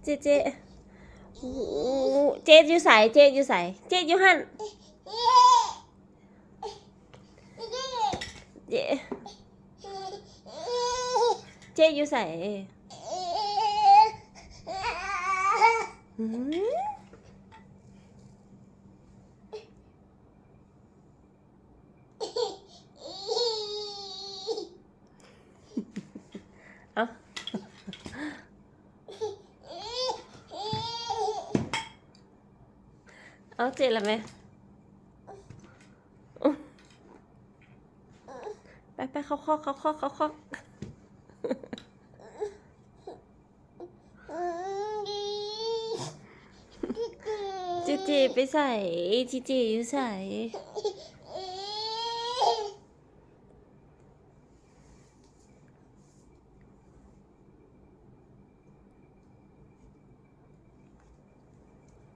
ເຈເຈ ໂອ້ ເຈດຢູ່ໃສ? ເຈດຢູ່ໃສ? ເຈດຢູ່ຫັ້ນ. ເຈ ເຈດຢູ່ໃສ? ຫືມ ເອົາ ເອົາ ເຈັບແລ້ວແມ່. ໄປ ໄປ ເຂົ້າຄອກ ເຂົ້າຄອກ ເຂົ້າຄອກ. ເຈເຈໄປໃສ? ເຈເຈຢູ່ໃສ?